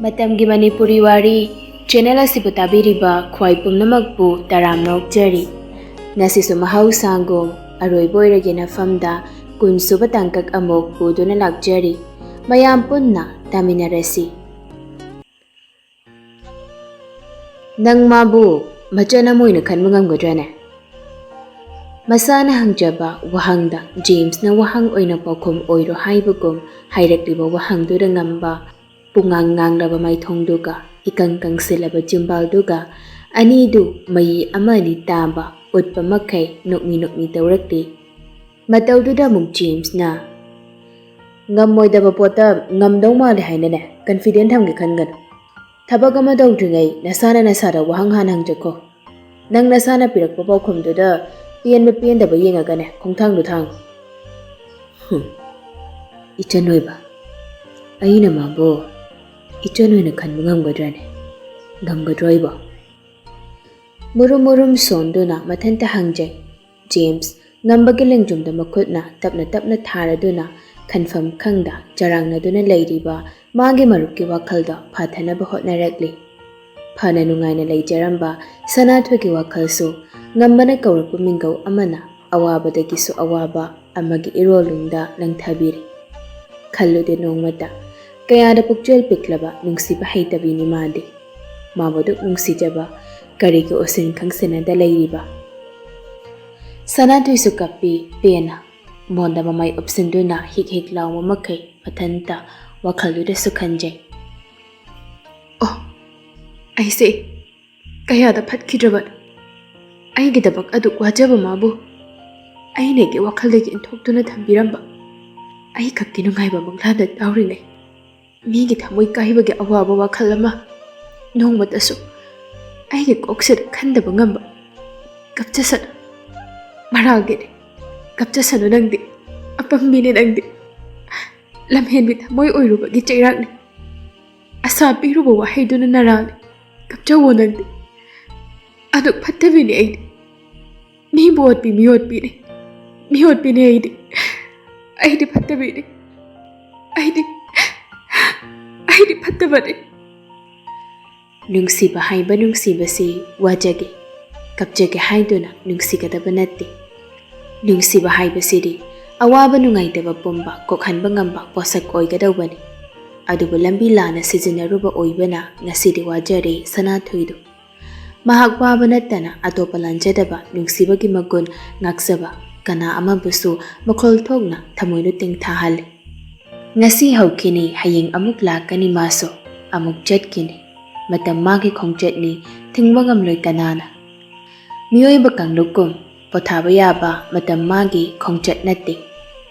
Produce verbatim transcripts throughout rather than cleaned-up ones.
ꯃꯇꯝꯒꯤ ꯃꯅꯤꯄꯨꯔꯤ ꯋꯥꯔꯤ ꯆꯦꯅꯦꯜ ꯑꯁꯤꯕꯨ ꯇꯥꯕꯤꯔꯤꯕ ꯈ꯭ꯋꯥꯏ ꯄꯨꯝꯅꯃꯛꯄꯨ ꯇꯔꯥꯝꯅ ꯑꯣꯛꯆꯔꯤ꯫ ꯉꯁꯤꯁꯨ ꯃꯍꯧꯁꯥꯒꯨꯝ ꯑꯔꯣꯏꯕ ꯑꯣꯏꯔꯒꯦ ꯅꯐꯝꯗ ꯀꯨꯟ ꯁꯨꯕ ꯇꯥꯡꯀꯛ ꯑꯃꯨꯛ ꯄꯨꯗꯨꯅ ꯂꯥꯛꯆꯔꯤ꯫ ꯃꯌꯥꯝ ꯄꯨꯟꯅ ꯇꯥꯃꯤꯟꯅꯔꯁꯤ꯫ ꯅꯪ ꯃꯥꯕꯨ ꯃꯆꯟ ꯑꯃ ꯑꯣꯏꯅ ꯈꯟꯕ ꯉꯝꯒꯗ꯭ꯔꯥꯅꯦ? ꯃꯁꯥꯅ ꯍꯪꯖꯕ ꯋꯥꯍꯪꯗ ꯖꯦꯝꯁꯅ ꯋꯥꯍꯪ ꯑꯣꯏꯅ ꯄꯥꯎꯈꯨꯝ ꯑꯣꯏꯔꯣ ꯍꯥꯏꯕꯒꯨꯝ ꯍꯥꯏꯔꯛꯂꯤꯕ ꯋꯥꯍꯪꯗꯨꯗ ꯉꯝꯕ ꯄꯨꯡꯉꯥꯡ ꯉꯥꯡꯂꯕ ꯃꯥꯏꯊꯣꯡꯗꯨꯒ ꯏꯀꯪ ꯀꯪꯁꯤꯜꯂꯕ ꯆꯤꯝꯕꯥꯜꯗꯨꯒ ꯑꯅꯤꯗꯨ ꯃꯌꯤ ꯑꯃ ꯑꯅꯤ ꯇꯥꯕ ꯎꯠꯄ ꯃꯈꯩ ꯅꯣꯛꯃꯤ ꯅꯣꯛꯃꯤ ꯇꯧꯔꯛꯂꯤ꯫ ꯃꯇꯧꯗꯨꯗ ꯑꯃꯨꯛ ꯖꯦꯝꯁꯅ, "ꯉꯝꯃꯣꯏꯗꯕ ꯄꯣꯠꯇ ꯉꯝꯗꯧ ꯃꯥꯜꯂꯦ ꯍꯥꯏꯅꯅꯦ ꯀꯟꯐꯤꯗꯦꯟ ꯊꯝꯒꯦ ꯈꯟꯒꯅꯨ꯫ ꯊꯕꯛ ꯑꯃ ꯇꯧꯗ꯭ꯔꯤꯉꯩ ꯅꯁꯥꯅ ꯅꯁꯥꯗ ꯋꯥꯍꯪ ꯍꯥꯟꯅ ꯍꯪꯖꯈꯣ꯫ ꯅꯪ ꯅꯁꯥꯅ ꯄꯤꯔꯛꯄ ꯄꯥꯎꯈꯨꯝꯗꯨꯗ ꯄꯦꯟꯕ ꯄꯦꯟꯗꯕ ꯌꯦꯡꯉꯒꯅꯦ ꯈꯣꯡꯊꯥꯡꯗꯨ ꯊꯥꯡꯉꯨ꯫" ꯍꯨꯝ, ꯏꯆꯟ ꯑꯣꯏꯕ, ꯑꯩꯅ ꯃꯥꯕꯨ ꯏꯆꯟ ꯑꯣꯏꯅ ꯈꯟꯕ ꯉꯝꯒꯗ꯭ꯔꯅꯦ? ꯉꯝꯒꯗ꯭ꯔꯣ ꯑꯩꯕꯣ? ꯃꯨꯔꯨꯝ ꯃꯨꯔꯨꯝ ꯁꯣꯟꯗꯨꯅ ꯃꯊꯟꯇ ꯍꯪꯖꯩ꯫ ꯖꯦꯝꯁ ꯉꯝꯕꯒꯤ ꯂꯦꯡꯖꯨꯝꯗ ꯃꯈꯨꯠꯅ ꯇꯞꯅ ꯇꯞꯅ ꯊꯥꯔꯗꯨꯅ ꯈꯟꯐꯝ ꯈꯪꯗ ꯆꯔꯥꯡꯅꯗꯨꯅ ꯂꯩꯔꯤꯕ ꯃꯥꯒꯤ ꯃꯔꯨꯞꯀꯤ ꯋꯥꯈꯜꯗꯣ ꯐꯥꯊꯅꯕ ꯍꯣꯠꯅꯔꯛꯂꯤ꯫ ꯐꯅ ꯅꯨꯡꯉꯥꯏꯅ ꯂꯩꯖꯔꯝꯕ ꯁꯅꯥꯊꯣꯏꯒꯤ ꯋꯥꯈꯜꯁꯨ ꯉꯝꯕꯅ ꯀꯧꯔꯛꯄ ꯃꯤꯡꯒꯧ ꯑꯃꯅ ꯑꯋꯥꯕꯗꯒꯤꯁꯨ ꯑꯋꯥꯕ ꯑꯃꯒꯤ ꯏꯔꯣꯜꯅꯨꯡꯗ ꯂꯪꯊꯕꯤꯔꯤ꯫ ꯈꯜꯂꯨꯗꯦ ꯅꯣꯡꯃꯇ ꯀꯌꯥꯗ ꯄꯨꯛꯆꯦꯜ ꯄꯤꯛꯂꯕ ꯅꯨꯡꯁꯤꯕ ꯍꯩꯇꯕꯤꯅꯤ ꯃꯥꯗꯤ꯫ ꯃꯥꯕꯨ ꯑꯗꯨꯛ ꯅꯨꯡꯁꯤꯖꯕ ꯀꯔꯤꯒꯤ ꯎꯁꯤꯟ ꯈꯪꯁꯤꯟꯅꯗ ꯂꯩꯔꯤꯕ? ꯁꯅꯥꯊꯣꯏꯁꯨ ꯀꯞꯄꯤ ꯄꯦꯟꯅ꯫ ꯃꯣꯟꯗ ꯃꯃꯥꯏ ꯎꯞꯁꯤꯟꯗꯨꯅ ꯍꯤꯛ ꯍꯤꯛ ꯂꯥꯎꯕ ꯃꯈꯩ ꯃꯊꯟꯇ ꯋꯥꯈꯜꯗꯨꯗꯁꯨ ꯈꯟꯖꯩ꯫ ꯑꯣ, ꯑꯩꯁꯦ ꯀꯌꯥꯗ ꯐꯠꯈꯤꯗ꯭ꯔꯕꯅꯣ! ꯑꯩꯒꯤꯗꯃꯛ ꯑꯗꯨꯛ ꯋꯥꯖꯕ ꯃꯥꯕꯨ ꯑꯩꯅ ꯑꯩꯒꯤ ꯋꯥꯈꯜꯗꯒꯤ ꯏꯟꯊꯣꯛꯇꯨꯅ ꯊꯝꯕꯤꯔꯝꯕ, ꯑꯩ ꯈꯛꯀꯤ ꯅꯨꯡꯉꯥꯏꯕ ꯃꯪꯂꯥꯟꯗ ꯇꯥꯎꯔꯤꯉꯩ, ꯃꯤꯒꯤ ꯊꯃꯣꯏ ꯀꯥꯏꯕꯒꯤ ꯑꯋꯥꯕ ꯋꯥꯈꯜ ꯑꯃ ꯅꯣꯡꯃꯇꯁꯨ ꯑꯩꯒꯤ ꯀꯣꯛꯁꯤꯗ ꯈꯟꯗꯕ ꯉꯝꯕ꯫ ꯀꯞꯆꯁꯅꯨ, ꯃꯔꯥꯜꯒꯤꯅꯤ꯫ ꯀꯞꯆꯁꯅꯨ ꯅꯪꯗꯤ꯫ ꯑꯄꯪꯕꯤꯅꯤ ꯅꯪꯗꯤ꯫ ꯂꯝꯍꯦꯟꯕꯤ ꯊꯃꯣꯏ ꯑꯣꯏꯔꯨꯕꯒꯤ ꯆꯩꯔꯥꯛꯅꯤ꯫ ꯑꯁꯥ ꯄꯤꯔꯨꯕ ꯋꯥꯍꯩꯗꯨꯅ ꯅꯔꯥꯜꯅꯤ꯫ ꯀꯞꯆꯧꯋꯣ ꯅꯪꯗꯤ꯫ ꯑꯗꯨꯛ ꯐꯠꯇꯕꯤꯅꯤ ꯑꯩꯗꯤ꯫ ꯃꯤꯕꯨ ꯑꯣꯠꯄꯤ ꯃꯤꯑꯣꯠꯄꯤꯅꯤ꯫ ꯃꯤꯑꯣꯠꯄꯤꯅꯤ ꯑꯩꯗꯤ꯫ ꯑꯩꯗꯤ ꯐꯠꯇꯕꯤꯅꯤ꯫ ꯑꯩꯗꯤ, ꯑꯩꯗꯤ ꯐꯠꯇꯕꯅꯤ꯫ ꯅꯨꯡꯁꯤꯕ ꯍꯥꯏꯕ ꯅꯨꯡꯁꯤꯕꯁꯤ ꯋꯥꯖꯒꯦ, ꯀꯞꯆꯒꯦ ꯍꯥꯏꯗꯨꯅ ꯅꯨꯡꯁꯤꯒꯗꯕ ꯅꯠꯇꯦ꯫ ꯅꯨꯡꯁꯤꯕ ꯍꯥꯏꯕꯁꯤꯗꯤ ꯑꯋꯥꯕ ꯅꯨꯡꯉꯥꯏꯇꯕ ꯄꯨꯝꯕ ꯀꯣꯛꯍꯟꯕ ꯉꯝꯕ ꯄꯣꯠꯁꯛ ꯑꯣꯏꯒꯗꯧꯕꯅꯤ꯫ ꯑꯗꯨꯕꯨ ꯂꯝꯕꯤ ꯂꯥꯟꯅ ꯁꯤꯖꯤꯟꯅꯔꯨꯕ ꯑꯣꯏꯕꯅ ꯉꯁꯤꯗꯤ ꯋꯥꯖꯔꯦ ꯁꯅꯥꯊꯣꯏꯗꯨ꯫ ꯃꯍꯥꯛ ꯋꯥꯕ ꯅꯠꯇꯅ ꯑꯇꯣꯞꯄ ꯂꯥꯟꯖꯗꯕ ꯅꯨꯡꯁꯤꯕꯒꯤ ꯃꯒꯨꯟ ꯉꯥꯛꯆꯕ ꯀꯅꯥ ꯑꯃꯕꯨꯁꯨ ꯃꯈꯣꯜ ꯊꯣꯛꯅ ꯊꯃꯣꯏꯅ ꯇꯦꯡꯊꯥꯍꯜꯂꯤ꯫ ꯉꯁꯤ ꯍꯧꯈꯤꯅꯤ, ꯍꯌꯦꯡ ꯑꯃꯨꯛ ꯂꯥꯛꯀꯅꯤ ꯃꯥꯁꯨ, ꯑꯃꯨꯛ ꯆꯠꯈꯤꯅꯤ꯫ ꯃꯇꯝ ꯃꯥꯒꯤ ꯈꯣꯡꯆꯠꯅꯤ, ꯊꯤꯡꯕ ꯉꯝꯂꯣꯏ ꯀꯅꯥꯅ꯫ ꯃꯤꯑꯣꯏꯕ ꯀꯥꯡꯂꯨꯞꯀꯨꯝ ꯄꯣꯊꯥꯕ ꯌꯥꯕ ꯃꯇꯝ ꯃꯥꯒꯤ ꯈꯣꯡꯆꯠ ꯅꯠꯇꯦ꯫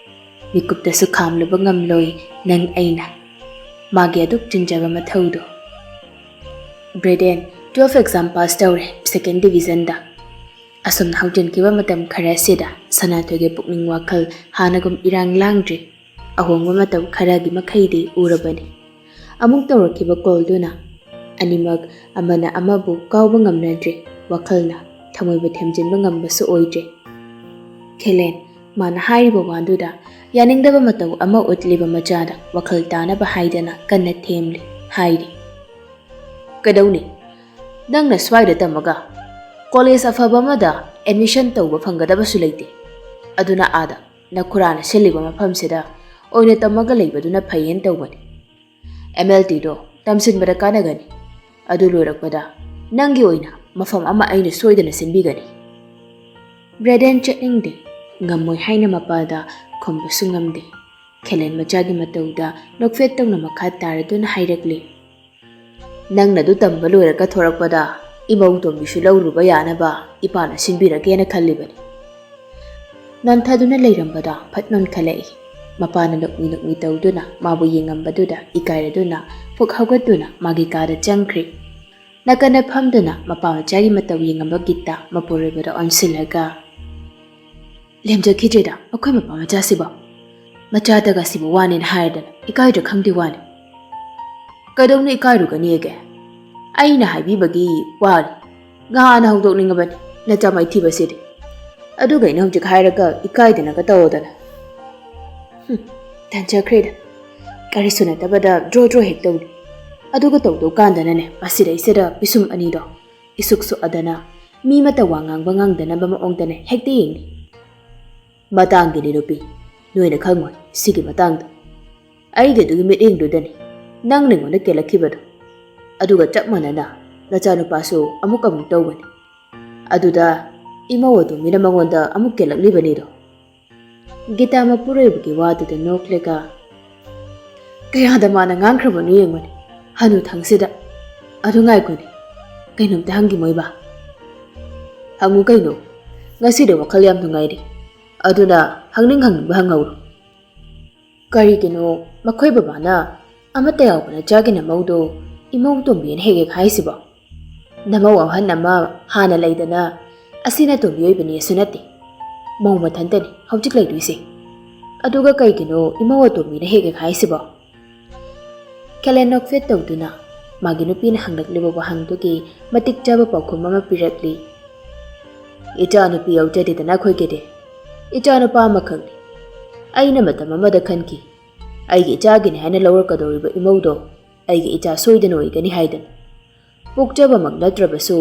ꯃꯤꯀꯨꯞꯇꯁꯨ ꯈꯥꯝꯂꯨꯕ ꯉꯝꯂꯣꯏ ꯅꯪ ꯑꯩꯅ꯫ ꯃꯥꯒꯤ ꯑꯗꯨꯛ ꯆꯤꯟꯖꯕ ꯃꯊꯧꯗꯣ꯫ ꯕ꯭ꯔꯦꯗꯦꯟ twelve exam pass ꯇꯧꯔꯦ second division ꯗ꯫ ꯑꯁꯨꯝꯅ ꯍꯧꯖꯤꯟꯈꯤꯕ ꯃꯇꯝ ꯈꯔ ꯑꯁꯤꯗ ꯁꯅꯥꯊꯣꯏꯒꯤ ꯄꯨꯛꯅꯤꯡ ꯋꯥꯈꯜ ꯍꯥꯟꯅꯒꯨꯝ ꯏꯔꯥꯡ ꯂꯥꯡꯗ꯭ꯔꯤ꯫ ꯑꯍꯣꯡꯕ ꯃꯇꯝ ꯈꯔꯒꯤ ꯃꯈꯩꯗꯤ ꯎꯔꯕꯅꯤ꯫ ꯑꯃꯨꯛ ꯇꯧꯔꯛꯈꯤꯕ ꯀꯣꯜꯗꯨꯅ ꯑꯅꯤꯃꯛ ꯑꯃꯅ ꯑꯃꯕꯨ ꯀꯥꯎꯕ ꯉꯝꯅꯗ꯭ꯔꯦ꯫ ꯋꯥꯈꯜꯅ ꯊꯃꯣꯏꯕꯨ ꯊꯦꯝꯖꯤꯟꯕ ꯉꯝꯕꯁꯨ ꯑꯣꯏꯗ꯭ꯔꯦ꯫ ꯈꯦꯂꯦꯟ, ꯃꯥꯅ ꯍꯥꯏꯔꯤꯕ ꯋꯥꯗꯨꯗ ꯌꯥꯅꯤꯡꯗꯕ ꯃꯇꯧ ꯑꯃ ꯎꯠꯂꯤꯕ ꯃꯆꯥꯗ ꯋꯥꯈꯜ ꯇꯥꯅꯕ ꯍꯥꯏꯗꯅ ꯀꯟꯅ ꯊꯦꯝꯂꯤ꯫ ꯍꯥꯏꯔꯤ, "ꯀꯩꯗꯧꯅꯤ? ꯅꯪꯅ ꯁ꯭ꯋꯥꯏꯗ ꯇꯝꯃꯒ ꯀꯣꯂꯦꯖ ꯑꯐꯕ ꯑꯃꯗ ꯑꯦꯗꯃꯤꯁꯟ ꯇꯧꯕ ꯐꯪꯒꯗꯕꯁꯨ ꯂꯩꯇꯦ꯫ ꯑꯗꯨꯅ ꯑꯥꯗ ꯅꯈꯨꯔꯥꯅ ꯁꯤꯜꯂꯤꯕ ꯃꯐꯝꯁꯤꯗ ꯑꯣꯏꯅ ꯇꯝꯃꯒ ꯂꯩꯕꯗꯨꯅ ꯐꯩꯌꯦꯅ ꯇꯧꯕꯅꯤ꯫ ꯑꯦꯝ ꯑꯦꯜ ꯇꯤꯗꯣ ꯇꯝꯁꯤꯟꯕꯗ ꯀꯥꯟꯅꯒꯅꯤ꯫ ꯑꯗꯨ ꯂꯣꯏꯔꯛꯄꯗ ꯅꯪꯒꯤ ꯑꯣꯏꯅ ꯃꯐꯝ ꯑꯃ ꯑꯩꯅ ꯁꯣꯏꯗꯅ ꯁꯤꯟꯕꯤꯒꯅꯤ꯫" ꯕ꯭ꯔꯦꯗꯦꯟ ꯆꯠꯅꯤꯡꯗꯦ, ꯉꯝꯃꯣꯏ ꯍꯥꯏꯅ ꯃꯄꯥꯗ ꯈꯨꯝꯕꯁꯨ ꯉꯝꯗꯦ꯫ ꯈꯦꯂꯦꯟ ꯃꯆꯥꯒꯤ ꯃꯇꯧꯗ ꯅꯣꯛꯐꯦꯠ ꯇꯧꯅ ꯃꯈꯥ ꯇꯥꯔꯗꯨꯅ ꯍꯥꯏꯔꯛꯂꯤ, "ꯅꯪꯅ ꯑꯗꯨ ꯇꯝꯕ ꯂꯣꯏꯔꯒ ꯊꯣꯔꯛꯄꯗ ꯏꯃꯧ ꯇꯣꯝꯕꯤꯁꯨ ꯂꯧꯔꯨꯕ ꯌꯥꯅꯕ ꯏꯄꯥꯅ ꯁꯤꯟꯕꯤꯔꯒꯦꯅ ꯈꯜꯂꯤꯕꯅꯤ꯫" ꯅꯣꯟꯊꯗꯨꯅ ꯂꯩꯔꯝꯕꯗ ꯐꯠ ꯅꯣꯟꯈꯠꯂꯛꯏ꯫ ꯃꯄꯥꯅ ꯅꯣꯛꯃꯤ ꯅꯣꯛꯃꯤ ꯇꯧꯗꯨꯅ ꯃꯥꯕꯨ ꯌꯦꯡꯉꯝꯕꯗꯨꯗ ꯏꯀꯥꯏꯔꯗꯨꯅ ꯐꯨꯛ ꯍꯧꯒꯠꯇꯨꯅ ꯃꯥꯒꯤ ꯀꯥꯗ ꯆꯪꯈ꯭ꯔꯤ꯫ ꯅꯥꯀꯟꯗ ꯐꯝꯗꯨꯅ ꯃꯄꯥ ꯃꯆꯥꯒꯤ ꯃꯇꯧ ꯌꯦꯡꯉꯝꯕ ꯒꯤꯇꯥ ꯃꯄꯨꯔꯣꯏꯕꯗ ꯑꯣꯟꯁꯤꯜꯂꯒ, "ꯂꯦꯝꯖꯈꯤꯗ꯭ꯔꯦꯗ ꯑꯩꯈꯣꯏ ꯃꯄꯥ ꯃꯆꯥꯁꯤꯕꯣ꯫ ꯃꯆꯥꯗꯒ ꯁꯤꯕꯨ ꯋꯥꯅꯦꯅ ꯍꯥꯏꯔꯗꯅ ꯏꯀꯥꯏꯗ꯭ꯔꯥ ꯈꯪꯗꯦ ꯋꯥꯅꯤ꯫" "ꯀꯩꯗꯧꯅ ꯏꯀꯥꯏꯔꯨꯒꯅꯤꯒꯦ? ꯑꯩꯅ ꯍꯥꯏꯕꯤꯕꯒꯤ ꯋꯥꯅꯤ꯫ ꯉꯍꯥꯟꯅ ꯍꯧꯗꯣꯛꯅꯤꯡꯉꯕꯅꯤ ꯅꯆꯥ ꯃꯥꯏꯊꯤꯕꯁꯤꯗꯤ꯫ ꯑꯗꯨꯒ ꯑꯩꯅ ꯍꯧꯖꯤꯛ ꯍꯥꯏꯔꯒ ꯏꯀꯥꯏꯗꯅꯒ ꯇꯧꯔꯗꯅ꯫ ꯍꯨꯝ, ꯇꯟꯖꯈ꯭ꯔꯦꯗ꯫ ꯀꯔꯤꯁꯨ ꯅꯠꯇꯕꯗ ꯗ꯭ꯔꯣ ꯗ꯭ꯔꯣ ꯍꯦꯛ ꯇꯧꯅꯤ꯫ ꯑꯗꯨꯒ ꯇꯧꯗꯧ ꯀꯥꯟꯗꯅꯅꯦ, ꯃꯁꯤꯗꯩꯁꯤꯗ ꯄꯤꯁꯨꯝ ꯑꯅꯤꯗꯣ ꯏꯁꯨꯛ ꯁꯨꯛꯑꯗꯅ, ꯃꯤ ꯑꯃꯠꯇ ꯋꯥ ꯉꯥꯡꯕ ꯉꯝꯗꯅꯕ ꯃꯑꯣꯡꯗꯅꯦ ꯍꯦꯛꯇ ꯌꯦꯡꯅꯤ꯫ "ꯃꯇꯥꯡꯒꯤꯅꯤ ꯅꯨꯄꯤ, ꯅꯣꯏꯅ ꯈꯪꯉꯣꯏ ꯁꯤꯒꯤ ꯃꯇꯥꯡꯗ꯫ ꯑꯩꯒꯤ ꯑꯗꯨꯒꯤ ꯃꯤꯠꯌꯦꯡꯗꯨꯗꯅꯤ ꯅꯪꯅ ꯑꯩꯉꯣꯟꯗ ꯀꯦꯜꯂꯛꯈꯤꯕꯗꯣ꯫ ꯑꯗꯨꯒ ꯆꯞ ꯃꯥꯟꯅꯅ ꯅꯆꯥꯅꯨꯄꯥꯁꯨ ꯑꯃꯨꯛ ꯑꯃꯨꯛ ꯇꯧꯕꯅꯤ꯫ ꯑꯗꯨꯗ ꯏꯃꯧ ꯑꯇꯣꯝꯕꯤꯅ ꯃꯉꯣꯟꯗ ꯑꯃꯨꯛ ꯀꯦꯜꯂꯛꯂꯤꯕꯅꯤꯗꯣ꯫" ꯒꯤꯇꯥ ꯃꯄꯨꯔꯣꯏꯕꯒꯤ ꯋꯥꯗꯨꯗ ꯅꯣꯛꯂꯒ, "ꯀꯌꯥꯗ ꯃꯥꯅ ꯉꯥꯡꯈ꯭ꯔꯕꯅꯣ ꯌꯦꯡꯉꯨꯅꯦ, ꯍꯅꯨꯊꯪꯁꯤꯗ꯫ ꯑꯗꯨ ꯉꯥꯏꯈꯣꯅꯦ, ꯀꯩꯅꯣꯝꯇ ꯍꯪꯒꯦ ꯃꯣꯏꯕ?" "ꯍꯪꯉꯨ ꯀꯩꯅꯣ, ꯉꯁꯤꯗꯤ ꯋꯥꯈꯜ ꯌꯥꯝ ꯅꯨꯡꯉꯥꯏꯔꯤ, ꯑꯗꯨꯅ ꯍꯪꯅꯤꯡ ꯍꯪꯅꯤꯡꯕ ꯍꯪꯍꯧꯔꯣ꯫" "ꯀꯔꯤꯒꯤꯅꯣ ꯃꯈꯣꯏ ꯕꯕꯥꯅ ꯑꯃꯠꯇ ꯌꯥꯎꯕ ꯅꯆꯥꯒꯤ ꯅꯃꯧꯗꯣ ꯏꯃꯧ ꯇꯣꯝꯕꯤꯅ ꯍꯦꯛ ꯍꯦꯛ ꯍꯥꯏꯁꯤꯕꯣ? ꯅꯃꯧ ꯑꯍꯟ ꯑꯃ ꯍꯥꯟꯅ ꯂꯩꯗꯅ, ꯑꯁꯤꯅ ꯇꯣꯝꯕꯤ ꯑꯣꯏꯕꯅꯤꯁꯨ ꯅꯠꯇꯦ, ꯃꯧ ꯃꯊꯟꯇꯅꯤ ꯍꯧꯖꯤꯛ ꯂꯩꯗꯣꯏꯁꯦ꯫ ꯑꯗꯨꯒ ꯀꯩꯒꯤꯅꯣ ꯏꯃꯧ ꯑꯇꯣꯝꯕꯤꯅ ꯍꯦꯛ ꯍꯦꯛ ꯍꯥꯏꯁꯤꯕꯣ?" ꯈꯦꯂꯦꯟ ꯅꯣꯛꯐꯦꯠ ꯇꯧꯗꯨꯅ ꯃꯥꯒꯤ ꯅꯨꯄꯤꯅ ꯍꯪꯂꯛꯂꯤꯕ ꯋꯥꯍꯪꯗꯨꯒꯤ ꯃꯇꯤꯛ ꯆꯥꯕ ꯄꯥꯎꯈꯨꯝ ꯑꯃ ꯄꯤꯔꯛꯂꯤ꯫ "ꯏꯆꯥ ꯅꯨꯄꯤ ꯌꯥꯎꯖꯗꯦꯗꯅ ꯑꯩꯈꯣꯏꯒꯤꯗꯤ꯫ ꯏꯆꯥ ꯅꯨꯄꯥ ꯑꯃꯈꯛꯅꯤ꯫ ꯑꯩꯅ ꯃꯇꯝ ꯑꯃꯗ ꯈꯟꯈꯤ, ꯑꯩꯒꯤ ꯏꯆꯥꯒꯤꯅꯤ ꯍꯥꯏꯅ ꯂꯧꯔꯛꯀꯗꯧꯔꯤꯕ ꯏꯃꯧꯗꯣ ꯑꯩꯒꯤ ꯏꯆꯥ ꯁꯣꯏꯗꯅ ꯑꯣꯏꯒꯅꯤ ꯍꯥꯏꯗꯅ꯫ ꯄꯣꯛꯆꯕꯃꯛ ꯅꯠꯇ꯭ꯔꯕꯁꯨ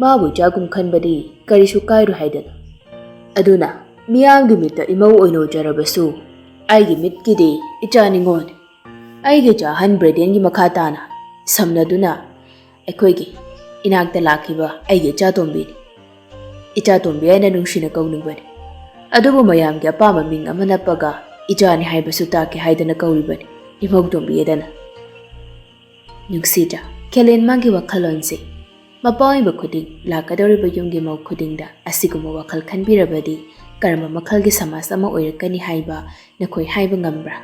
ꯃꯥꯕꯨ ꯏꯆꯥꯒꯨꯝ ꯈꯟꯕꯗꯤ ꯀꯔꯤꯁꯨ ꯀꯥꯏꯔꯣꯏ ꯍꯥꯏꯗꯅ꯫ ꯑꯗꯨꯅ ꯃꯤꯌꯥꯝꯒꯤ ꯃꯤꯠꯇ ꯏꯃꯧ ꯑꯣꯏꯅ ꯎꯖꯔꯕꯁꯨ ꯑꯩꯒꯤ ꯃꯤꯠꯀꯤꯗꯤ ꯏꯆꯥ ꯅꯤꯉꯣꯜꯅꯤ꯫ ꯑꯩꯒꯤ ꯏꯆꯥ ꯑꯍꯟ ꯕ꯭ꯔꯦꯗꯦꯟꯒꯤ ꯃꯈꯥ ꯇꯥꯅ ꯁꯝꯅꯗꯨꯅ ꯑꯩꯈꯣꯏꯒꯤ ꯏꯅꯥꯛꯇ ꯂꯥꯛꯈꯤꯕ ꯑꯩꯒꯤ ꯏꯆꯥ ꯇꯣꯝꯕꯤꯅꯤ꯫ ꯏꯆꯥ ꯇꯣꯝꯕꯤ ꯍꯥꯏꯅ ꯅꯨꯡꯁꯤꯅ ꯀꯧꯅꯤꯡꯕꯅꯤ꯫ ꯑꯗꯨꯕꯨ ꯃꯌꯥꯝꯒꯤ ꯑꯄꯥꯝꯕ ꯃꯤꯡ ꯑꯃ ꯅꯞꯄꯒ ꯏꯆꯥꯅꯤ ꯍꯥꯏꯕꯁꯨ ꯇꯥꯛꯀꯦ ꯍꯥꯏꯗꯅ ꯀꯧꯔꯤꯕꯅꯤ, ꯏꯃꯧ ꯇꯣꯝꯕꯤ ꯍꯥꯏꯗꯅ꯫" ꯅꯨꯡꯁꯤꯗ꯭ꯔꯥ ꯈꯦꯂꯦꯟ ꯃꯥꯒꯤ ꯋꯥꯈꯜꯂꯣꯟꯁꯦ? ꯃꯄꯥ ꯑꯣꯏꯕ ꯈꯨꯗꯤꯡ, ꯂꯥꯛꯀꯗꯧꯔꯤꯕ ꯌꯨꯝꯒꯤ ꯃꯧ ꯈꯨꯗꯤꯡꯗ ꯑꯁꯤꯒꯨꯝꯕ ꯋꯥꯈꯜ ꯈꯟꯕꯤꯔꯕꯗꯤ ꯀꯔꯝꯕ ꯃꯈꯜꯒꯤ ꯁꯃꯥꯖ ꯑꯃ ꯑꯣꯏꯔꯛꯀꯅꯤ ꯍꯥꯏꯕ ꯅꯈꯣꯏ ꯍꯥꯏꯕ ꯉꯝꯕ꯭ꯔꯥ?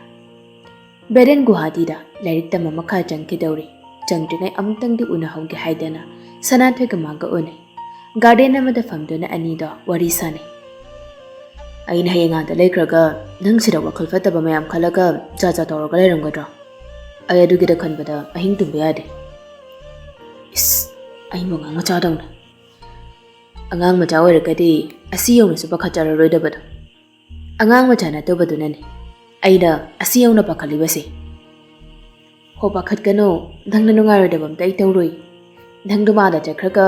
ꯕ꯭ꯔꯦꯗꯦꯟ ꯒꯨꯋꯥꯍꯥꯇꯤꯗ ꯂꯥꯏꯔꯤꯛ ꯇꯝꯕ ꯃꯈꯥ ꯆꯪꯈꯤꯗꯧꯔꯤ꯫ ꯆꯪꯗ꯭ꯔꯤꯉꯩ ꯑꯃꯨꯛꯇꯪꯗꯤ ꯎꯅꯍꯧꯒꯦ ꯍꯥꯏꯗꯅ ꯁꯅꯥꯊꯣꯏꯒ ꯃꯥꯒ ꯎꯅꯩ꯫ ꯒꯥꯔꯗꯦꯟ ꯑꯃꯗ ꯐꯝꯗꯨꯅ ꯑꯅꯤꯗꯣ ꯋꯥꯔꯤ ꯁꯥꯟꯅꯩ꯫ "ꯑꯩꯅ ꯍꯌꯦꯡ ꯑꯥꯗ ꯂꯩꯈ꯭ꯔꯒ ꯅꯪ ꯁꯤꯗ ꯋꯥꯈꯜ ꯐꯠꯇꯕ ꯃꯌꯥꯝ ꯈꯜꯂꯒ ꯖꯥ ꯖꯥ ꯇꯧꯔꯒ ꯂꯩꯔꯝꯒꯗ꯭ꯔꯣ? ꯑꯩ ꯑꯗꯨꯒꯤꯗ ꯈꯟꯕꯗ ꯑꯍꯤꯡ ꯇꯨꯝꯕ ꯌꯥꯗꯦ꯫" "ꯏꯁ, ꯑꯩꯕꯨ ꯑꯉꯥꯡ ꯃꯆꯥꯗꯧꯅ꯫" "ꯑꯉꯥꯡ ꯃꯆꯥ ꯑꯣꯏꯔꯒꯗꯤ ꯑꯁꯤ ꯌꯧꯅꯁꯨ ꯄꯥꯈꯠꯆꯔꯔꯣꯏꯗꯕꯗꯣ꯫ ꯑꯉꯥꯡ ꯃꯆꯥ ꯅꯠꯇꯕꯗꯨꯅꯅꯦ ꯑꯩꯅ ꯑꯁꯤ ꯌꯧꯅ ꯄꯥꯈꯠꯂꯤꯕꯁꯦ꯫" ꯍꯣ, ꯄꯥꯈꯠꯀꯅꯨ, ꯅꯪꯅ ꯅꯨꯡꯉꯥꯏꯔꯣꯏꯗꯕ ꯑꯝꯇ ꯑꯩ ꯇꯧꯔꯣꯏ꯫ ꯅꯪꯗꯣ ꯃꯥꯗ ꯆꯠꯈ꯭ꯔꯒ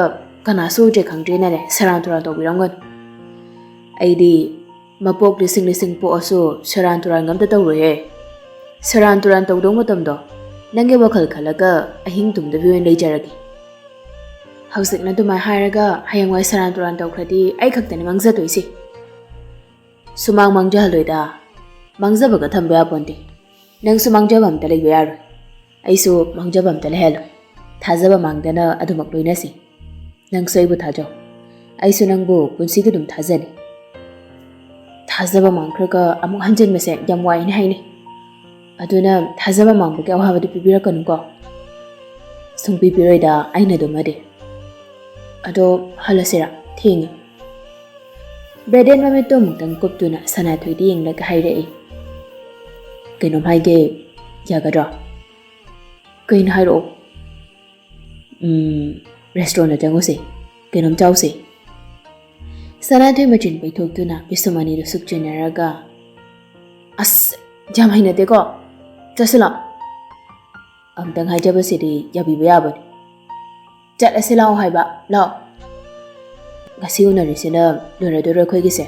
ꯀꯅꯥꯁꯨ ꯎꯗ꯭ꯔꯦ ꯈꯪꯗ꯭ꯔꯦꯅꯅꯦ ꯁꯦꯔꯥꯟ ꯇꯨꯔꯥꯟ ꯇꯧꯕꯤꯔꯝꯒꯅꯨ꯫ ꯑꯩꯗꯤ ꯃꯄꯣꯛ ꯂꯤꯁꯤꯡ ꯂꯤꯁꯤꯡ ꯄꯣꯛꯑꯁꯨ ꯁꯦꯔꯥꯟ ꯇꯨꯔꯥꯟꯒ ꯑꯝꯇ ꯇꯧꯔꯣꯏꯍꯦ꯫ ꯁꯦꯔꯥꯟ ꯇꯨꯔꯥꯟ ꯇꯧꯗꯧ ꯃꯇꯝꯗꯣ ꯅꯪꯒꯤ ꯋꯥꯈꯜ ꯈꯜꯂꯒ ꯑꯍꯤꯡ ꯇꯨꯝꯗꯕꯤ ꯑꯣꯏꯅ ꯂꯩꯖꯔꯒꯦ꯫ ꯍꯧꯖꯤꯛꯅ ꯑꯗꯨꯃꯥꯏꯅ ꯍꯥꯏꯔꯒ ꯍꯌꯦꯡꯋꯥꯏ ꯁꯦꯔꯥꯟ ꯇꯨꯔꯥꯟ ꯇꯧꯈ꯭ꯔꯗꯤ ꯑꯩ ꯈꯛꯇꯅꯤ ꯃꯥꯡꯖꯗꯣꯏꯁꯦ꯫ ꯁꯨꯃꯥꯡ ꯃꯥꯡꯖꯍꯜꯂꯣꯏꯗ꯫ ꯃꯥꯡꯖꯕꯒ ꯊꯝꯕ ꯌꯥꯄꯣꯟꯇꯦ꯫ ꯅꯪꯁꯨ ꯃꯥꯡꯖꯕ ꯑꯝꯇ ꯂꯩꯕ ꯌꯥꯔꯣꯏ꯫ ꯑꯩꯁꯨ ꯃꯥꯡꯖꯕ ꯑꯝꯇ ꯂꯩꯍꯜꯂꯣꯏ꯫ ꯊꯥꯖꯕ ꯃꯥꯡꯗꯅ ꯑꯗꯨꯃꯛ ꯂꯣꯏꯅꯁꯤ꯫ ꯅꯪꯁꯨ ꯑꯩꯕꯨ ꯊꯥꯖꯧ꯫ ꯑꯩꯁꯨ ꯅꯪꯕꯨ ꯄꯨꯟꯁꯤꯒꯤ ꯑꯗꯨꯝ ꯊꯥꯖꯅꯤ꯫ ꯊꯥꯖꯕ ꯃꯥꯡꯈ꯭ꯔꯒ ꯑꯃꯨꯛ ꯍꯟꯖꯤꯟꯕꯁꯦ ꯌꯥꯝ ꯋꯥꯏꯅꯦ ꯍꯥꯏꯅꯤ꯫ ꯑꯗꯨꯅ ꯊꯥꯖꯕ ꯃꯥꯡꯕꯒꯤ ꯑꯋꯥꯕꯗꯤ ꯄꯤꯕꯤꯔꯛꯀꯅꯨꯀꯣ꯫ ꯁꯨꯡꯄꯤ ꯄꯤꯔꯣꯏꯗ ꯑꯩꯅ ꯑꯗꯨꯃꯗꯤ꯫ ꯑꯗꯣ ꯍꯜꯂꯁꯤꯔꯥ? ꯊꯦꯡꯉꯦ꯫ ꯕ꯭ꯔꯦꯗꯦꯟ ꯃꯃꯤꯠꯇꯣ ꯑꯃꯨꯛꯇꯪ ꯀꯨꯞꯇꯨꯅ ꯁꯅꯥꯊꯣꯏꯗ ꯌꯦꯡꯂꯒ ꯍꯥꯏꯔꯛꯏ, "ꯀꯩꯅꯣꯝ ꯍꯥꯏꯒꯦ, ꯌꯥꯒꯗ꯭ꯔꯣ?" "ꯀꯩꯅꯣ ꯍꯥꯏꯔꯛꯑꯣ?" "ꯎꯝ, ꯔꯦꯁꯇꯨꯔꯦꯟꯗ ꯆꯪꯉꯨꯁꯦ, ꯀꯩꯅꯣꯝ ꯆꯥꯎꯁꯦ꯫" ꯁꯅꯥꯊꯣꯏ ꯃꯆꯤꯟ ꯄꯩꯊꯣꯛꯇꯨꯅ ꯄꯤꯁꯨꯝ ꯑꯅꯤꯗꯨ ꯁꯨꯛꯆꯤꯟꯅꯔꯒ, "ꯑꯁ, ꯌꯥꯝ ꯍꯩꯅꯗꯦꯀꯣ, ꯆꯠꯁꯤ ꯂꯥꯛꯑꯣ꯫" "ꯑꯝꯇꯪ ꯍꯥꯏꯖꯕꯁꯤꯗꯤ ꯌꯥꯕꯤꯕ ꯌꯥꯕꯅꯤ꯫" "ꯆꯠꯂꯁꯤ ꯂꯥꯛꯑꯣ ꯍꯥꯏꯕ, ꯂꯥꯛꯑꯣ꯫" "ꯉꯁꯤ ꯎꯅꯔꯤꯁꯤꯅ ꯂꯣꯏꯔꯗꯣꯏꯔꯣ ꯑꯩꯈꯣꯏꯒꯤꯁꯦ?"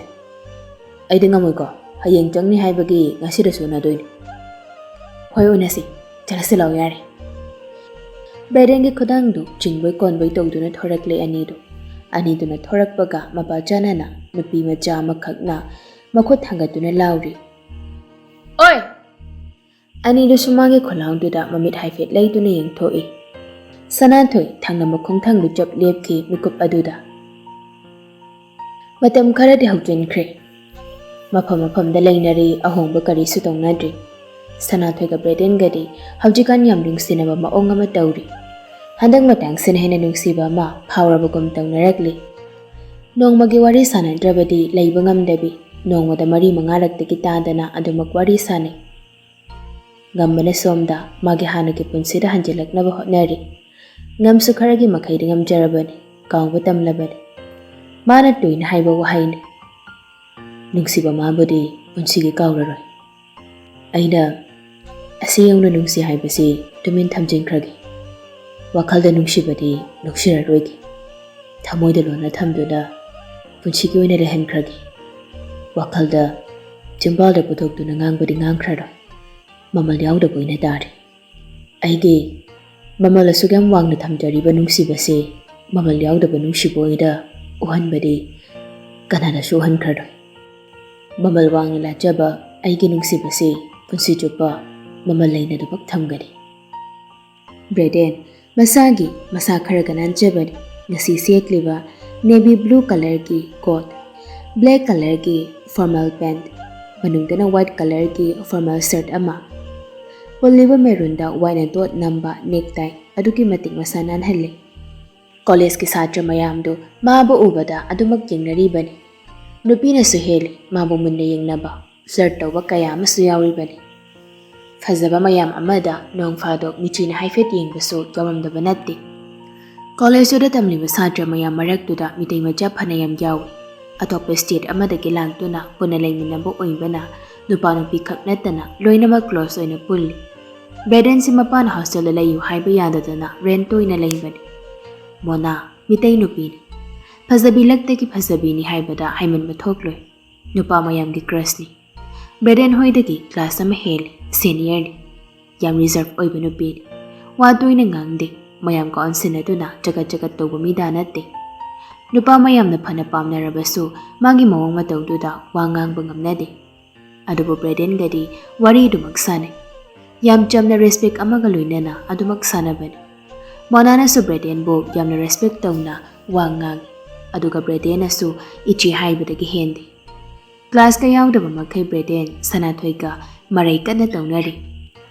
"ꯑꯩꯗꯤ ꯉꯝꯃꯣꯏꯀꯣ, ꯍꯌꯦꯡ ꯆꯪꯅꯤ ꯍꯥꯏꯕꯒꯤ ꯉꯁꯤꯗꯁꯨ ꯎꯅꯗꯣꯏꯅꯤ꯫" "ꯍꯣꯏ, ꯎꯅꯁꯤ, ꯆꯠꯂꯁꯤ ꯂꯥꯛꯑꯣ ꯌꯥꯔꯦ꯫" ꯕ꯭ꯔꯦꯗꯦꯟꯒꯤ ꯈꯨꯗꯥꯡꯗꯨ ꯆꯤꯡꯕꯣꯏ ꯀꯣꯟꯕꯣꯏ ꯇꯧꯗꯨꯅ ꯊꯣꯔꯛꯂꯦ ꯑꯅꯤꯗꯨ꯫ ꯑꯅꯤꯗꯨꯅ ꯊꯣꯔꯛꯄꯒ ꯃꯄꯥ ꯆꯥꯅꯅ ꯅꯨꯄꯤ ꯃꯆꯥ ꯑꯃꯈꯛꯅ ꯃꯈꯨꯠ ꯊꯥꯡꯒꯠꯇꯨꯅ ꯂꯥꯎꯔꯤ, "ꯑꯣꯏ!" ꯑꯅꯤꯗꯨꯁꯨ ꯃꯥꯒꯤ ꯈꯨꯂꯥꯎꯗꯨꯗ ꯃꯃꯤꯠ ꯍꯥꯏꯐꯦꯠ ꯂꯩꯗꯨꯅ ꯌꯦꯡꯊꯣꯛꯏ꯫ ꯁꯅꯥꯊꯣꯏ ꯊꯪꯅꯕ ꯈꯣꯡꯊꯥꯡꯗꯨ ꯆꯞ ꯂꯦꯞꯈꯤ ꯃꯤꯀꯨꯞ ꯑꯗꯨꯗ꯫ ꯃꯇꯝ ꯈꯔꯗꯤ ꯍꯧꯖꯤꯟꯈ꯭ꯔꯦ꯫ ꯃꯐꯝ ꯃꯐꯝꯗ ꯂꯩꯅꯔꯤ, ꯑꯍꯣꯡꯕ ꯀꯔꯤꯁꯨ ꯇꯧꯅꯗ꯭ꯔꯤ꯫ ꯁꯅꯥꯊꯣꯏꯒ ꯕ꯭ꯔꯦꯗꯦꯟꯒꯗꯤ ꯍꯧꯖꯤꯛꯀꯥꯟ ꯌꯥꯝ ꯅꯨꯡꯁꯤꯅꯕ ꯃꯑꯣꯡ ꯑꯃ ꯇꯧꯔꯤ꯫ ꯍꯟꯗꯛ ꯃꯇꯥꯡꯁꯤꯅ ꯍꯦꯟꯅ ꯅꯨꯡꯁꯤꯕ ꯑꯃ ꯐꯥꯎꯔꯕꯒꯨꯝ ꯇꯧꯅꯔꯛꯂꯤ꯫ ꯅꯣꯡꯃꯒꯤ ꯋꯥꯔꯤ ꯁꯥꯟꯅꯗ꯭ꯔꯕꯗꯤ ꯂꯩꯕ ꯉꯝꯗꯕꯤ, ꯅꯣꯡꯃꯗ ꯃꯔꯤ ꯃꯉꯥꯔꯛꯇꯒꯤ ꯇꯥꯗꯅ ꯑꯗꯨꯃꯛ ꯋꯥꯔꯤ ꯁꯥꯟꯅꯩ꯫ ꯉꯝꯕꯅ ꯁꯣꯝꯗ ꯃꯥꯒꯤ ꯍꯥꯟꯅꯒꯤ ꯄꯨꯟꯁꯤꯗ ꯍꯟꯖꯤꯜꯂꯛꯅꯕ ꯍꯣꯠꯅꯔꯤ꯫ ꯉꯝꯁꯨ ꯈꯔꯒꯤ ꯃꯈꯩꯗꯤ ꯉꯝꯖꯔꯕꯅꯤ, ꯀꯥꯎꯕ ꯇꯝꯂꯕꯅꯤ꯫ ꯃꯥꯅ ꯇꯣꯏꯅ ꯍꯥꯏꯕ ꯋꯥꯍꯩꯅꯤ, "ꯅꯨꯡꯁꯤꯕ ꯃꯥꯕꯨꯗꯤ ꯄꯨꯟꯁꯤꯒꯤ ꯀꯥꯎꯔꯔꯣꯏ꯫" ꯑꯩꯅ, "ꯑ, ꯁꯤ ꯌꯧꯅ ꯅꯨꯡꯁꯤ ꯍꯥꯏꯕꯁꯤ ꯇꯨꯃꯤꯟ ꯊꯝꯖꯤꯟꯈ꯭ꯔꯒꯦ꯫ ꯋꯥꯈꯜꯗ ꯅꯨꯡꯁꯤꯕꯗꯤ ꯂꯧꯁꯤꯔꯔꯣꯏꯒꯦ꯫ ꯊꯃꯣꯏꯗ ꯂꯣꯟꯅ ꯊꯝꯗꯨꯅ ꯄꯨꯟꯁꯤꯒꯤ ꯑꯣꯏꯅ ꯂꯩꯍꯟꯈ꯭ꯔꯒꯦ꯫ ꯋꯥꯈꯜꯗ ꯆꯤꯝꯕꯥꯜꯗ ꯄꯨꯊꯣꯛꯇꯨꯅ ꯉꯥꯡꯕꯗꯤ ꯉꯥꯡꯈ꯭ꯔꯔꯣꯏ꯫ ꯃꯃꯜ ꯌꯥꯎꯗꯕ ꯑꯣꯏꯅ ꯇꯥꯔꯦ꯫ ꯑꯩꯒꯤ ꯃꯃꯜ ꯑꯁꯨꯛ ꯌꯥꯝ ꯋꯥꯡꯅ ꯊꯝꯖꯔꯤꯕ ꯅꯨꯡꯁꯤꯕꯁꯦ ꯃꯃꯜ ꯌꯥꯎꯗꯕ ꯅꯨꯡꯁꯤꯕ ꯑꯣꯏꯅ ꯎꯍꯟꯕꯗꯤ ꯀꯅꯥꯅꯁꯨ ꯎꯍꯟꯈ꯭ꯔꯔꯣꯏ꯫ ꯃꯃꯜ ꯋꯥꯡꯅ ꯂꯥꯠꯆꯕ ꯑꯩꯒꯤ ꯅꯨꯡꯁꯤꯕꯁꯦ ꯄꯨꯟꯁꯤ ꯆꯨꯞꯄ ꯃꯃꯜ ꯂꯩꯅꯗꯨꯃꯛ ꯊꯝꯒꯅꯤ꯫ ꯕ꯭ꯔꯦꯗꯦꯟ ꯃꯁꯥꯒꯤ ꯃꯁꯥ ꯈꯔꯒ ꯅꯥꯟꯖꯕꯅꯤ꯫ ꯉꯁꯤ ꯁꯦꯠꯂꯤꯕ navy blue colourꯒꯤ coat, black colourꯒꯤ formal pant, ꯃꯅꯨꯡꯗꯅ white colourꯒꯤ formal shirt ꯑꯃ, ꯄꯨꯜꯂꯤꯕ maroonꯗ white and dot ꯅꯝꯕ necktie ꯑꯗꯨꯛꯀꯤ ꯃꯇꯤꯛ ꯃꯁꯥ ꯅꯥꯟꯍꯜꯂꯤ꯫ ꯀꯣꯂꯦꯖꯀꯤ ꯁꯥꯇ꯭ꯔ ꯃꯌꯥꯝꯗꯨ ꯃꯥꯕꯨ ꯎꯕꯗ ꯑꯗꯨꯃꯛ ꯌꯦꯡꯅꯔꯤꯕꯅꯤ꯫ ꯅꯨꯄꯤꯅꯁꯨ ꯍꯦꯜꯂꯤ ꯃꯥꯕꯨ ꯃꯨꯟꯅ ꯌꯦꯡꯅꯕ꯫ Flirt ꯇꯧꯕ ꯀꯌꯥ ꯑꯃꯁꯨ ꯌꯥꯎꯔꯤꯕꯅꯤ꯫ ꯐꯖꯕ ꯃꯌꯥꯝ ꯑꯃꯗ ꯅꯣꯡ ꯐꯥꯗꯣꯛ ꯃꯤꯆꯤꯅ ꯍꯥꯏꯐꯦꯠ ꯌꯦꯡꯕꯁꯨ ꯌꯥꯎꯔꯝꯗꯕ ꯅꯠꯇꯦ꯫ ꯀꯣꯂꯦꯖꯇꯨꯗ ꯇꯝꯂꯤꯕ ꯁꯥꯇ꯭ꯔ ꯃꯌꯥꯝ ꯃꯔꯛꯇꯨꯗ ꯃꯤꯇꯩ ꯃꯆꯥ ꯐꯅꯌꯥꯝ ꯌꯥꯎꯏ꯫ ꯑꯇꯣꯞꯄ state ꯑꯃꯗꯒꯤ ꯂꯥꯛꯇꯨꯅ ꯄꯨꯟꯅ ꯂꯩꯃꯤꯟꯅꯕ ꯑꯣꯏꯕꯅ ꯅꯨꯄꯥ ꯅꯨꯄꯤ ꯈꯛ ꯅꯠꯇꯅ ꯂꯣꯏꯅꯃꯛ close ꯑꯣꯏꯅ ꯄꯨꯜꯂꯤ꯫ ꯕ꯭ꯔꯦꯗꯦꯟꯁꯤ ꯃꯄꯥꯅ hostelꯗ ꯂꯩꯌꯨ ꯍꯥꯏꯕ ꯌꯥꯗꯗꯅ rent ꯑꯣꯏꯅ ꯂꯩꯕꯅꯤ꯫ ꯃꯣꯅꯥ ꯃꯤꯇꯩ ꯅꯨꯄꯤꯅꯤ꯫ ꯐꯖꯕꯤ ꯂꯛꯇꯒꯤ ꯐꯖꯕꯤꯅꯤ ꯍꯥꯏꯕꯗ ꯍꯥꯏꯃꯟꯕ ꯊꯣꯛꯂꯣꯏ꯫ ꯅꯨꯄꯥ ꯃꯌꯥꯝꯒꯤ crushꯅꯤ꯫ ꯕ꯭ꯔꯦꯗꯦꯟ ꯍꯣꯏꯗꯒꯤ class ꯑꯃ ꯍꯦꯜꯂꯤ, seniorꯅꯤ꯫ ꯌꯥꯝ reserve ꯑꯣꯏꯕ ꯅꯨꯄꯤꯅꯤ꯫ ꯋꯥ ꯇꯣꯏꯅ ꯉꯥꯡꯗꯦ꯫ ꯃꯌꯥꯝꯒ ꯑꯣꯟꯁꯤꯟꯅꯗꯨꯅ ꯆꯒꯠ ꯆꯒꯠ ꯇꯧꯕ ꯃꯤꯗꯥ ꯅꯠꯇꯦ꯫ ꯅꯨꯄꯥ ꯃꯌꯥꯝꯅ ꯐꯅ ꯄꯥꯝꯅꯔꯕꯁꯨ ꯃꯥꯒꯤ ꯃꯑꯣꯡ ꯃꯇꯧꯗꯨꯗ ꯋꯥ ꯉꯥꯡꯕ ꯉꯝꯅꯗꯦ꯫ ꯑꯗꯨꯕꯨ ꯕ꯭ꯔꯦꯗꯦꯟꯒꯗꯤ ꯋꯥꯔꯤ ꯑꯗꯨꯃꯛ ꯁꯥꯟꯅꯩ꯫ ꯌꯥꯝ ꯆꯝꯅ respect ꯑꯃꯒ ꯂꯣꯏꯅꯅ ꯑꯗꯨꯃꯛ ꯁꯥꯟꯅꯕꯅꯤ꯫ ꯃꯣꯅꯥꯅꯁꯨ ꯕ꯭ꯔꯦꯗꯦꯟꯕꯨ ꯌꯥꯝꯅ respect ꯇꯧꯅ ꯋꯥ ꯉꯥꯡꯏ꯫ ꯑꯗꯨꯒ ꯕ꯭ꯔꯦꯗꯦꯟꯅꯁꯨ ꯏꯆꯦ ꯍꯥꯏꯕꯗꯒꯤ ꯍꯦꯟꯗꯦ꯫ Classꯀ ꯌꯥꯎꯗꯕ ꯃꯈꯩ ꯕ꯭ꯔꯦꯗꯦꯟ ꯁꯅꯥꯊꯣꯏꯒ ꯃꯔꯩ ꯀꯟꯅ ꯇꯧꯅꯔꯤ꯫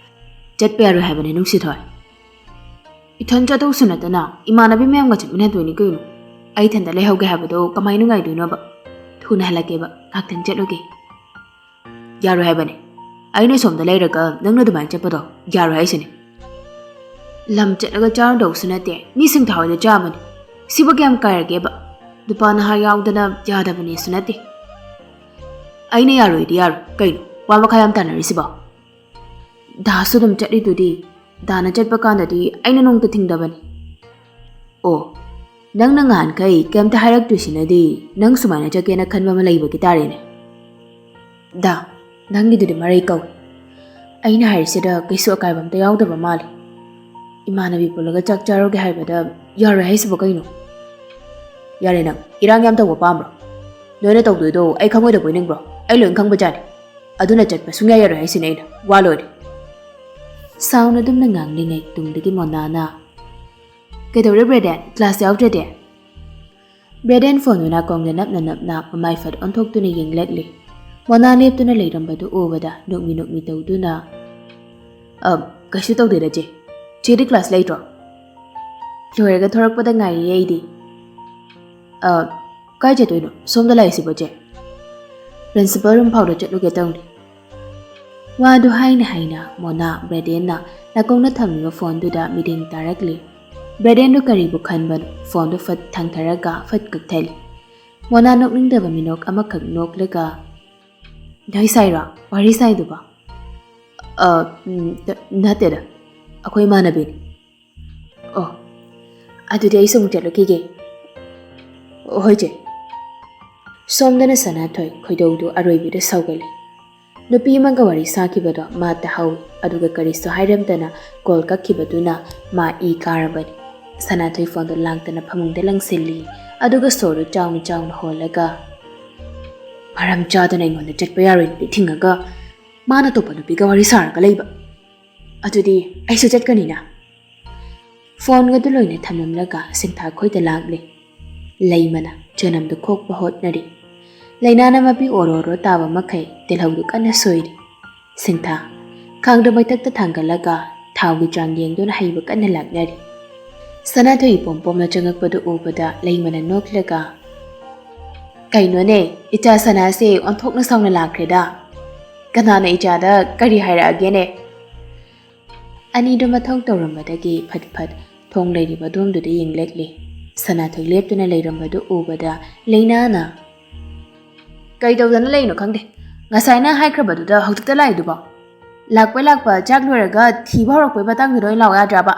"ꯆꯠꯄ ꯌꯥꯔꯣꯏ ꯍꯥꯏꯕꯅꯦ ꯅꯨꯡꯁꯤꯊꯣꯏ꯫ ꯏꯊꯟ ꯆꯠꯇꯧꯁꯨ ꯅꯠꯇꯅ ꯏꯃꯥꯟꯅꯕꯤ ꯃꯌꯥꯝꯒ ꯆꯠꯃꯤꯟꯅꯗꯣꯏꯅꯤ ꯀꯩꯅꯣ꯫ ꯑꯩ ꯏꯊꯟꯇ ꯂꯩꯍꯧꯒꯦ ꯍꯥꯏꯕꯗꯣ ꯀꯃꯥꯏꯅ ꯉꯥꯏꯗꯣꯏꯅꯣꯕ? ꯊꯨꯅ ꯍꯜꯂꯛꯀꯦꯕ, ꯉꯥꯛꯇꯪ ꯆꯠꯂꯨꯒꯦ꯫" "ꯌꯥꯔꯣꯏ ꯍꯥꯏꯕꯅꯦ꯫ ꯑꯩꯅ ꯁꯣꯝꯗ ꯂꯩꯔꯒ ꯅꯪꯅ ꯑꯗꯨꯃꯥꯏꯅ ꯆꯠꯄꯗꯣ ꯌꯥꯔꯣꯏ ꯍꯥꯏꯁꯤꯅꯦ꯫ ꯂꯝ ꯆꯠꯂꯒ ꯆꯥꯔꯨꯗꯧꯁꯨ ꯅꯠꯇꯦ, ꯃꯤ ꯁꯤꯡꯊꯥ ꯍꯣꯏꯗ ꯆꯥꯕꯅꯤ꯫ ꯁꯤꯕꯨ ꯀꯌꯥꯝ ꯀꯥꯏꯔꯒꯦꯕ? ꯅꯨꯄꯥ ꯅꯍꯥ ꯌꯥꯎꯗꯅ ꯌꯥꯗꯕꯅꯦꯁꯨ ꯅꯠꯇꯦ꯫" "ꯑꯩꯅ ꯌꯥꯔꯣꯏꯗꯤ ꯌꯥꯔꯣꯏ꯫ ꯀꯩꯅꯣ ꯋꯥ ꯃꯈꯥ ꯌꯥꯝ ꯇꯥꯅꯔꯤꯁꯤꯕꯣ?" ꯗꯥꯁꯨ ꯑꯗꯨꯝ ꯆꯠꯂꯤꯗꯨꯗꯤ꯫ ꯗꯥꯅ ꯆꯠꯄ ꯀꯥꯟꯗꯗꯤ ꯑꯩꯅ ꯅꯣꯡꯇ ꯊꯤꯡꯗꯕꯅꯤ꯫ ꯑꯣ, ꯅꯪꯅ ꯉꯍꯥꯟꯈꯩ ꯀꯩꯝꯇ ꯍꯥꯏꯔꯛꯇ꯭ꯔꯤꯁꯤꯅꯗꯤ ꯅꯪ ꯁꯨꯃꯥꯏꯅ ꯆꯠꯀꯦꯅ ꯈꯟꯕ ꯑꯃ ꯂꯩꯕꯒꯤ ꯇꯥꯔꯦꯅꯦ꯫ ꯗꯥ, ꯅꯪꯒꯤꯗꯨꯗꯤ ꯃꯔꯩ ꯀꯧꯏ꯫ ꯑꯩꯅ ꯍꯥꯏꯔꯤꯁꯤꯗ ꯀꯩꯁꯨ ꯑꯀꯥꯏꯕ ꯑꯝꯇ ꯌꯥꯎꯗꯕ ꯃꯥꯜꯂꯤ꯫ ꯏꯃꯥꯟꯅꯕꯤ ꯄꯨꯜꯂꯒ ꯆꯥꯛ ꯆꯥꯔꯨꯒꯦ ꯍꯥꯏꯕꯗ ꯌꯥꯔꯣꯏ ꯍꯥꯏꯁꯤꯕꯣ ꯀꯩꯅꯣ? ꯌꯥꯔꯦ ꯅꯪ, ꯏꯔꯥꯡ ꯌꯥꯝ ꯇꯧꯕ ꯄꯥꯝꯕ꯭ꯔꯣ? ꯅꯣꯏꯅ ꯇꯧꯗꯣꯏꯗꯣ ꯑꯩ ꯈꯪꯉꯣꯏꯗꯕꯣꯏ ꯅꯤꯡꯕ꯭ꯔꯣ? ꯑꯩ ꯂꯣꯏ ꯈꯪꯕꯖꯥꯠꯅꯤ꯫ ꯑꯗꯨꯅ ꯆꯠꯄ ꯁꯨꯡꯌꯥ ꯌꯥꯔꯣꯏ ꯍꯥꯏꯁꯤꯅꯦ ꯑꯩꯅ꯫ ꯋꯥ ꯂꯣꯏꯔꯦ꯫ ꯁꯥꯎꯅ ꯑꯗꯨꯝꯅ ꯉꯥꯡꯂꯤꯉꯩ ꯇꯨꯡꯗꯒꯤ ꯃꯣꯅꯥꯅ, "ꯀꯩꯗꯧꯔꯦ ꯕ꯭ꯔꯦꯗꯦꯟ? ꯀ꯭ꯂꯥꯁ ꯌꯥꯎꯗ꯭ꯔꯗꯤ?" ꯕ꯭ꯔꯦꯗꯦꯟ ꯐꯣꯟꯗꯨ ꯅꯥꯀꯣꯡꯗ ꯅꯞꯅ ꯅꯞꯅ ꯃꯃꯥꯏ ꯐꯠ ꯑꯣꯟꯊꯣꯛꯇꯨꯅ ꯌꯦꯡꯂꯛꯂꯤ꯫ ꯃꯣꯅꯥ ꯂꯦꯞꯇꯨꯅ ꯂꯩꯔꯝꯕꯗꯨ ꯎꯕꯗ ꯅꯣꯛꯃꯤ ꯅꯣꯛꯃꯤ ꯇꯧꯗꯨꯅ, "ꯑ, ꯀꯩꯁꯨ ꯇꯧꯗꯦꯗ ꯆꯦ꯫ ꯆꯦꯗꯤ ꯀ꯭ꯂꯥꯁ ꯂꯩꯇ꯭ꯔꯣ?" "ꯂꯣꯏꯔꯒ ꯊꯣꯔꯛꯄꯗ ꯉꯥꯏꯔꯤꯌꯦ ꯑꯩꯗꯤ꯫" "ꯑ, ꯀꯥꯏ ꯆꯠꯇꯣꯏꯅꯣ? ꯁꯣꯝꯗ ꯂꯥꯛꯏꯁꯤꯕꯣ ꯆꯦ?" "ꯄ꯭ꯔꯤꯟꯁꯤꯄꯜ ꯔꯨꯝ ꯐꯥꯎꯗ ꯆꯠꯂꯨꯒꯦ ꯇꯧꯅꯤ꯫" ꯋꯥꯗꯨ ꯍꯥꯏꯅ ꯍꯥꯏꯅ ꯃꯣꯅꯥ ꯕ꯭ꯔꯦꯗꯦꯟꯅ ꯅꯥꯀꯣꯡꯅ ꯊꯝꯂꯤꯕ ꯐꯣꯟꯗꯨꯗ ꯃꯤꯠꯌꯦꯡ ꯇꯥꯔꯛꯂꯤ꯫ ꯕ꯭ꯔꯦꯗꯦꯟꯗꯨ ꯀꯔꯤꯕꯨ ꯈꯟꯕꯅꯣ, ꯐꯣꯟꯗꯨ ꯐꯠ ꯊꯥꯡꯊꯔꯒ ꯐꯠ ꯀꯛꯊꯠꯂꯤ꯫ ꯃꯣꯅꯥ ꯅꯣꯛꯅꯤꯡꯗꯕ ꯃꯤꯅꯣꯛ ꯑꯃꯈꯛ ꯅꯣꯛꯂꯒ, "ꯅꯣꯏ ꯁꯥꯏꯔꯣ ꯋꯥꯔꯤ ꯁꯥꯏꯗꯨꯕꯣ?" "ꯑ, ꯎꯝ, ꯅ-, ꯅꯠꯇꯦꯗ, ꯑꯩꯈꯣꯏ ꯏꯃꯥꯟꯅꯕꯤꯅꯤ꯫" "ꯑꯣ, ꯑꯗꯨꯗꯤ ꯑꯩꯁꯨ ꯑꯃꯨꯛ ꯆꯠꯂꯨꯈꯤꯒꯦ꯫" "ꯍꯣꯏ ꯆꯦ꯫" ꯁꯣꯝꯗꯅ ꯁꯅꯥꯊꯣꯏ ꯈꯣꯏꯗꯧꯗꯨ ꯑꯔꯣꯏꯕꯤꯗ ꯁꯥꯎꯒꯠꯂꯤ꯫ ꯅꯨꯄꯤ ꯑꯃꯒ ꯋꯥꯔꯤ ꯁꯥꯈꯤꯕꯗꯣ ꯃꯥ ꯇꯥꯍꯧꯏ, ꯑꯗꯨꯒ ꯀꯔꯤꯁꯨ ꯍꯥꯏꯔꯝꯗꯅ ꯀꯣꯜ ꯀꯛꯈꯤꯕꯗꯨꯅ ꯃꯥ ꯏ ꯀꯥꯔꯕꯅꯤ꯫ ꯁꯅꯥꯊꯣꯏ ꯐꯣꯟꯗꯨ ꯂꯥꯡꯗꯅ ꯐꯃꯨꯡꯗ ꯂꯪꯁꯤꯜꯂꯤ, ꯑꯗꯨꯒ ꯁꯣꯔꯗꯨ ꯆꯥꯎꯅ ꯆꯥꯎꯅ ꯍꯣꯜꯂꯒ, "ꯃꯔꯝ ꯆꯥꯗꯅ ꯑꯩꯉꯣꯟꯗ ꯆꯠꯄ ꯌꯥꯔꯣꯏꯅꯗꯤ ꯊꯤꯡꯉꯒ ꯃꯥꯅ ꯑꯇꯣꯞꯄ ꯅꯨꯄꯤꯒ ꯋꯥꯔꯤ ꯁꯥꯔꯒ ꯂꯩꯕ꯫ ꯑꯗꯨꯗꯤ ꯑꯩꯁꯨ ꯆꯠꯀꯅꯤꯅ꯫" ꯐꯣꯟꯒꯗꯨ ꯂꯣꯏꯅ ꯊꯝꯂꯝꯂꯒ ꯁꯤꯡꯊꯥ ꯈꯣꯏꯗ ꯂꯥꯛꯂꯦ꯫ ꯂꯩꯃꯅ ꯆꯅꯝꯗꯨ ꯈꯣꯛꯄ ꯍꯣꯠꯅꯔꯤ꯫ ꯂꯩꯅꯥꯅ ꯃꯄꯤ ꯑꯣꯔꯣ ꯑꯣꯔꯣ ꯇꯥꯕ ꯃꯈꯩ ꯇꯤꯜꯍꯧꯗꯨ ꯀꯟꯅ ꯁꯣꯏꯔꯤ꯫ ꯁꯤꯡꯊꯥ ꯈꯥꯡꯗ ꯃꯩꯊꯛꯇ ꯊꯥꯡꯒꯠꯂꯒ ꯊꯥꯎꯒꯤ ꯆꯥꯡ ꯌꯦꯡꯗꯨꯅ ꯍꯩꯕ ꯀꯟꯅ ꯂꯥꯛꯅꯔꯤ꯫ ꯁꯅꯥꯊꯣꯏ ꯏꯄꯣꯝ ꯄꯣꯝꯅ ꯆꯪꯉꯛꯄꯗꯨ ꯎꯕꯗ ꯂꯩꯃꯅ ꯅꯣꯛꯂꯒ, "ꯀꯩꯅꯣꯅꯦ, ꯏꯆꯥ ꯁꯅꯥꯁꯦ ꯑꯣꯟꯊꯣꯛꯅ ꯁꯥꯎꯅ ꯂꯥꯛꯈ꯭ꯔꯦꯗ꯫ ꯀꯅꯥꯅ ꯏꯆꯥꯗ ꯀꯔꯤ ꯍꯥꯏꯔꯛꯑꯒꯦꯅꯦ?" ꯑꯅꯤꯗꯨ ꯃꯊꯧ ꯇꯧꯔꯝꯕꯗꯒꯤ ꯐꯠ ꯐꯠ ꯊꯣꯡ ꯂꯩꯔꯤꯕ ꯑꯗꯣꯝꯗꯨꯗ ꯌꯦꯡꯂꯛꯂꯤ꯫ ꯁꯅꯥꯊꯣꯏ ꯂꯦꯞꯇꯨꯅ ꯂꯩꯔꯝꯕꯗꯨ ꯎꯕꯗ ꯂꯩꯅꯥꯅ, "ꯀꯩꯗꯧꯗꯅ ꯂꯩꯅꯣ ꯈꯪꯗꯦ꯫ ꯉꯁꯥꯏꯅ ꯍꯥꯏꯈ꯭ꯔꯕꯗꯨꯗ ꯍꯧꯖꯤꯛꯇ ꯂꯥꯛꯏꯗꯨꯕꯣ?" ꯂꯥꯛꯄꯩ ꯂꯥꯛꯄ, ꯆꯥꯛ ꯂꯣꯏꯔꯒ ꯊꯤꯕ ꯍꯧꯔꯛꯄꯩ ꯃꯇꯥꯡꯗꯨꯗ ꯑꯣꯏꯅ ꯂꯥꯛꯑꯣ ꯌꯥꯗ꯭ꯔꯕ?